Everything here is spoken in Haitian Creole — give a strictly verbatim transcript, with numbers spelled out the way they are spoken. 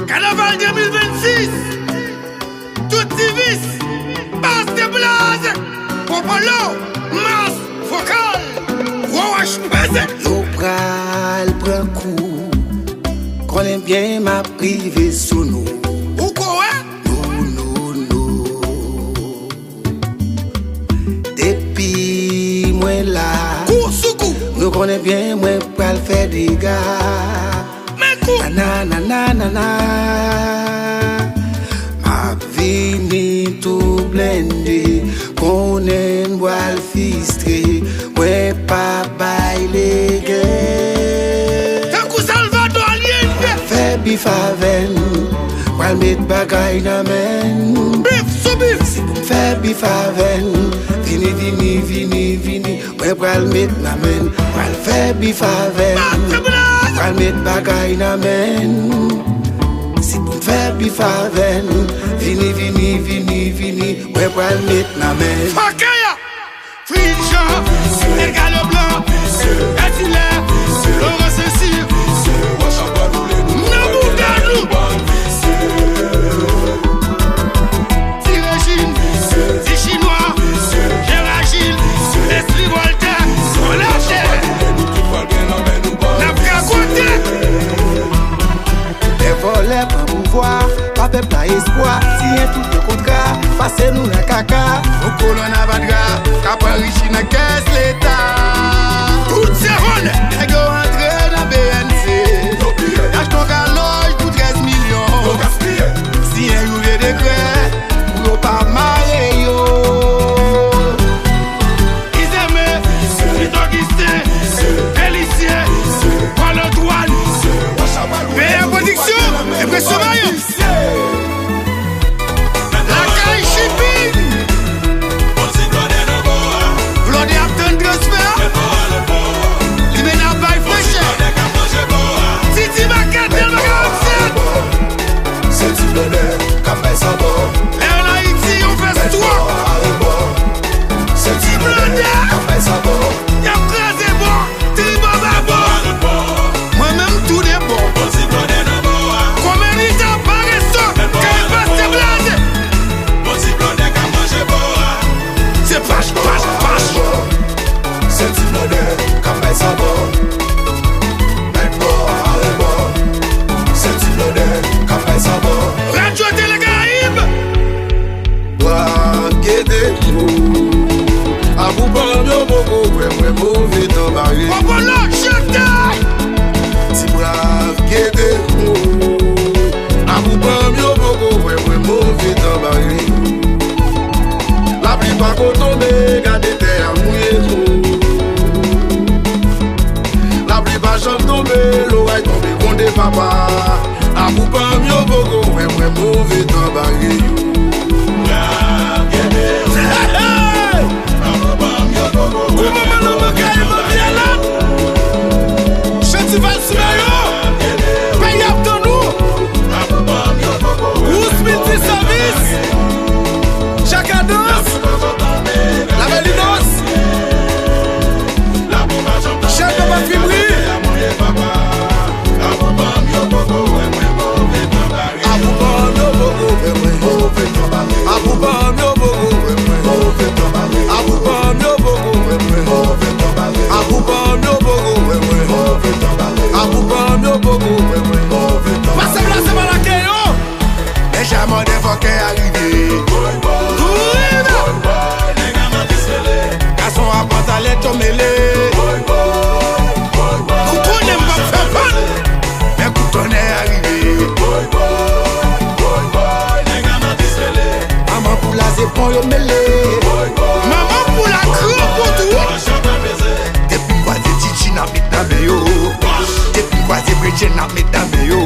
Kanaval de mil vennsis, Tout Tivis, Pastè Blaze, Popolo, Mas Vokal, Gwo Wòch Peze. Nou pral pran kou, konnen byen m ap rive sou nou. Ou kwè? No, no, no. Depi mwen la, kou sou kou, nou konnen byen mwen pral fè dega. Men kou. Nanananana. M ap vini tou blende, konnen m pral fistre, mwen pa bay legen. Tankou Salvador Allende. Fè bif avè n, pral met bagay nan men n. Bif sou bif. Si pou m fè bif avè n, vini, vini, vini, vini, mwen pral met nan men n. Pral fè bif avè n, pral met bagay nan men n. Si pou m fè bif avè n, vini, vini, vini, vini, mwen pral met nan men n. Fakaya! Fritjan, Edgar Leblanc, Edilè, Laurent Cécile, nan bouda nou. Ti Rejin, Ti Chinwa, Gérard Gilles, Leslie Voltaire, Voltaire. N ap rakonte. Lè vòlè pran pouvwa, pa pèp la espwa, siyen tout yo kontra, pase nou nan kaka. Nou kolòn avadra, k ap anrichi nan kès leta. Tout se vòlè. Nèg yo antre nan B N C, y achte yon kalòj pou trèz milyon. Siyen yon vye dekrè pou yo pa mare yo. Izeme, Tito Augustin, Félicien, Paul Antoine, P R Production, Impression Mayo. Lakay Shipping. Blòdè ap tann transfè. Limena ap bay frechè. Titi Makèt, Delma karannsenk. Se ti blòdè k ap bay sabò. Air Haiti, yon fès twòp. Se ti blòdè k ap bay sabò. Y ap kraze bò. Tribò babò. Mwen menm tou de bò. Konmèlita pa resto. Kay pastè blaze. Se pach, pach, pach. Se ti blòdè k ap bay sabò. Mèt bò, arè bò. Se ti blòdè k ap bay sabò. Radyo Tele Karayib. Brav gede, o. Abou pa m yo poko wè mwen move tan bare. Popolo chante! Ti brav gede, o. Abou pa m yo poko wè mwen move tan bare. Lapli pa ko tonbe, gade tè a mouye, o. Lapli pa janm tonbe, loray tonbe gronde papa. Abou pa m yo poko wè mwen move tan bare yo. Hey, hey! Kouman manman ka evan vye la? Chantival Simeyon, peyi ap tann ou. Rousse Multiservice, Jakadans, Lavelinòs. Chèf de patrimri. Abou pa m yo poko wè mwen. Abou pa m yo poko wè mwen. Abou pa m yo poko wè mwen. Abou pa m yo poko wè mwen. Abou pa m yo poko wè mwen. Pase m la, se pa lake yo. Deja mòde fòkè a rive. Tou rive. Gason ap pran talè, yo mele. Ou konnen m p ap fè pal. Men kout tonnè a rive. Manman pou la se pon yo mele. Manman pou la gran pou tou. Depi m kwaze Titi n ap met nan men yo. Depi m kwaze Bredjen n ap met nan men yo.